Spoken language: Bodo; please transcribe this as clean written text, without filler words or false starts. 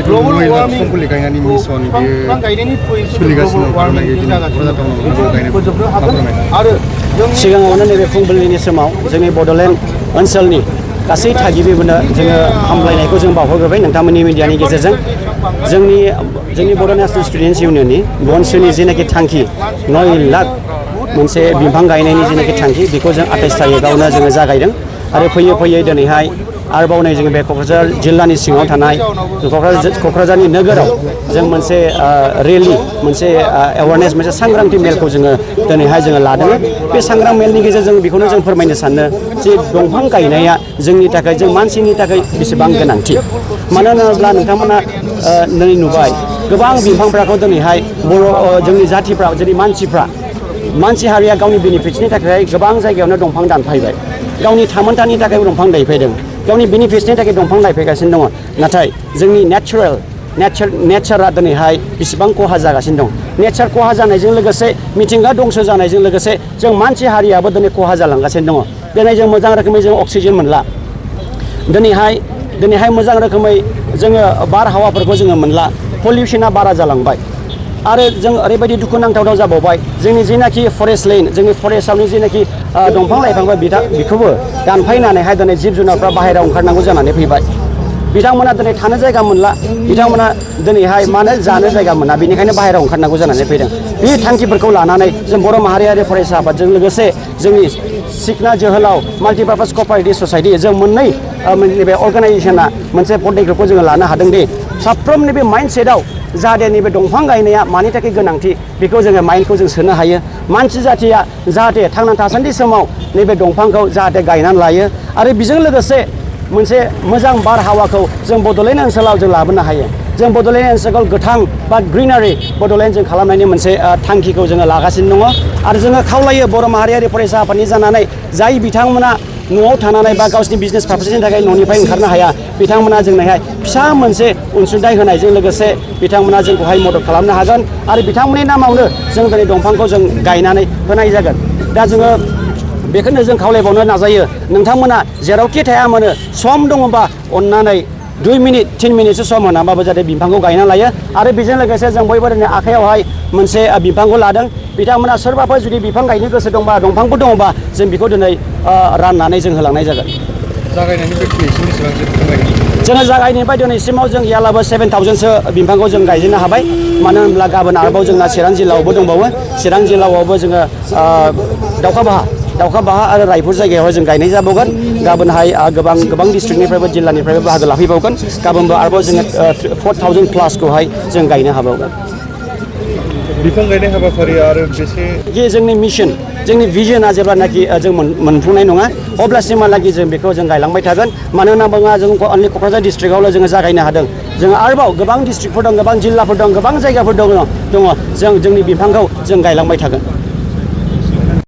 ग्लबल वार्मिं सिगाङावनो नैबे फुंबिलिनि समाव जोंनि बड'लेण्ड ओनसोलनि गासै थागिबिफोरनो जोङो हामलायनायखौ जों बावहरग्रोबाय नोंथांमोननि मिडियानि गेजेरजों जोंनि बर' नेशनेल स्टुडेन्टस इउनियननि बनसोनि जेनाखि थांखि 9 लाख मोनसे बिफां गायनायनि जेनाखि थांखि बेखौ जों 28 तारिखआवनो जोङो जागायदों आरो फैयै फैयै दिनैहाय आरोबाव नै जोङो बे क'क्राझार जिल्लानि सिङाव थानाय क'क्राझारनि नोगोराव जों मोनसे रेलि मोनसे एवारनेस मोनसे सांग्रांथि मेलखौ जोङो दिनैहाय जोङो लादों बे सांग्रां मेलनि गेजेरजों बेखौनो जों फोरमायनो सानो जे दंफां गायनाया जोंनि थाखाय जों मानसिनि थाखाय बेसेबां गोनांथि मानो होनोब्ला नोंथांमोना नै नुबाय गोबां बिफांफोरखौ दिनैहाय बर' जोंनि जाथिफ्रा जोंनि मानसि हारिया गावनि बेनिफिट्सनि थाखाय गोबां जायगायावनो दंफां दानफायबाय गावनि थामोनथानि थाखाय दंफां गायफैदों गावनि बेनिफिट्सनि थाखाय दंफां गायफैगासिनो दङ नाथाय जोंनि नेचारा दिनैहाय बेसेबां खहा जागासिनो दं नेचार खहा जानायजों लोगोसे मिथिंगा दंस जानायजों लोगोसे जों मानसि हारियाबो दिनै खहा जालांगासिनो दङ दिनै जों मोजां रोखोमै जों अक्सिजेन मोनला दिनैहाय मोजां रोखोमै जोङो बारहावाफोरखौ जोङो मोनला पलिउसना बारा जालांबाय आरो जों ओरैबायदि दुखुनांथाव जाबावबाय जोंनि जेनाखि फरेस्ट लेन्ड जोंनि फरेस्टआवनि जेनाखि दंफां लाइफांफोर बेखौबो दानफायनानैहाय दिनै जिब जुनारफ्रा बाहेरायाव ओंखारनांगौ जानानै फैबाय बिथांमोना दिनै थानो जायगा मोनला बिथांमोना दिनैहाय मानो जानो जायगा मोना बेनिखायनो बाहेरायाव ओंखारनांगौ जानानै फैदों बे थांखिफोरखौ लानानै जों बर' माहारियारि फरायसा आफादजों लोगोसे जोंनि सिखना जोहोलाव माल्टिपार्पास क'अपारेटिभ ससाइटि जों मोननै बे अर्गानाइजेसना मोनसे पदक्षेपखौ जोङो लानो हादों दि साफ्रोमनि बे माइन्डसेटआव जाहाथे नैबे दंफां गायनाया मानि थाखाय गोनांथि बेखौ जोङो माइन्डखौ जों सोनो हायो मानसि जाथिया जाहाथे थांना थासान्दि समाव नैबे दंफांखौ जाहाथे गायनानै लायो आरो बेजों लोगोसे मोनसे मोजां बारहावाखौ जों बड'लेण्ड ओनसोलाव जों लाबोनो हायो जों बड'लेण्ड ओनसोलखौ गोथां बा ग्रिनारि बड'लेण्ड जों खालामनायनि मोनसे थांखिखौ जोङो लागासिनो दङ आरो जोङो खावलायो बर' माहारियारि फरायसा आफादनि जानानै जाय बिथांमोना न'आव थानानै बा गावसिनि बिजनेस पारपसनि थाखाय न'निफ्राय ओंखारनो हाया बिथांमोना जोंनोहाय फिसा मोनसे अनसुंथाइ होनायजों लोगोसे बिथांमोना जोंखौहाय मदद खालामनो हागोन आरो बिथांमोननि नामावनो जों दिनै दंफांखौ जों गायनानै होनाय जागोन दा जोङो बेखौनो जों खावलायबावनो नाजायो नोंथांमोना जेरावखि थाया मानो सम दङबा अननानै 2 मिनिट 3 मिनिटसो सम होनाबाबो जाहाथे बिफांखौ गायना लायो आरो बेजों लोगोसे जों बयबो दिनै आखायावहाय मोनसे बिफांखौ लादों बिथांमोना सोरबाफोर जुदि बिफां गायनो गोसो दंबा दंफांफोर दङबा जों बेखौ दिनै राननानै जों होलांनाय जागोन जोङो जागायनायनिफ्राय दिनैसिमाव जों गैयालाबो 7,000सो बिफांखौ जों गायजेननो हाबाय मानो होनब्ला गाबोन आरोबाव जोंना चिरां जिल्लायावबो दंबावो चिरां जिल्लायावबो जोङो दाउखा बाहा आरो रायपुर जायगायावहाय जों गायनाय जाबावगोन गाबोनहाय गोबां डिस्ट्रिक्टनिफ्रायबो जिल्लानिफ्रायबो बाहागो लाफैबावगोन गाबोनबो आरोबाव जोङो 4,000 प्लासखौहाय जों गायनो हाबावगोन बिफां गायनाय हाबाफारिया आरो बेसे जोंनि मिशन जोंनि भिजनआ जेब्लानाखि जों मोनफुंनाय नङा अब्लासिमहालागि जों बेखौ जों गायलांबाय थागोन मानो होनना बुङोब्ला जों अनलि क'क्राझार डिस्ट्रिक्टआवल' जोङो जागायनो हादों जोङो आरोबाव गोबां डिस्ट्रिक्टफोर दं गोबां जिल्लाफोर दं गोबां जायगाफोर दङ जों जोंनि बिफांखौ जों गायलांबाय थागोन